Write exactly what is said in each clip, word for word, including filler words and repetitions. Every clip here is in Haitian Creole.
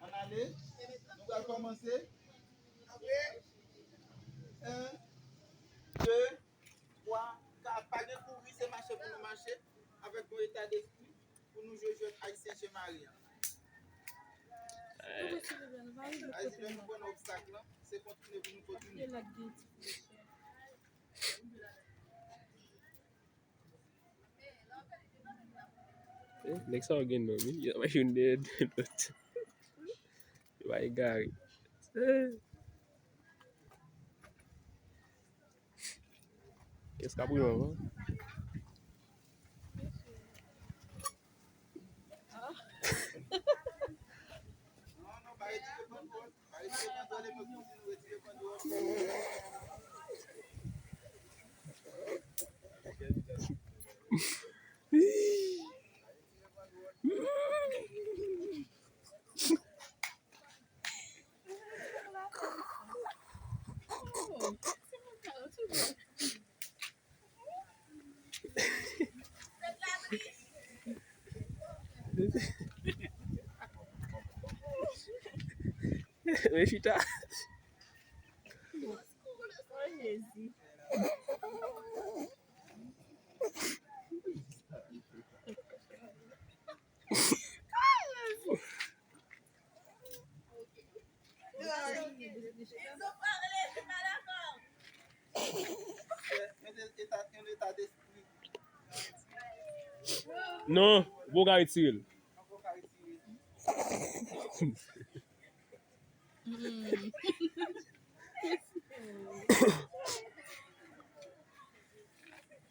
Ann ale. Nou pral kòmanse. En, de, twa, kat. Pa gen kouri, se mache pou nou mache avèk yon eta despri pou nou jwe jwèt Ayisyen Chen Mare an. Ayisyen, lè nou pran obstak lan, se kontinye pou nou kontinye. Eh, nèg sa yo gen non, wi. Yo pa youn dèyè lòt. Yo pa egare. Eh. Kès k ap rive anvan? Men chita. Oh, Jezi. Non, ou poko ka retire l.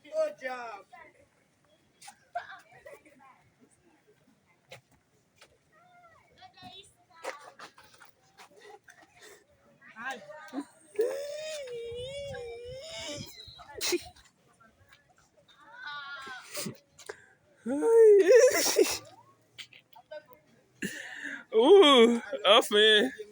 Good job. Ooh, anfen.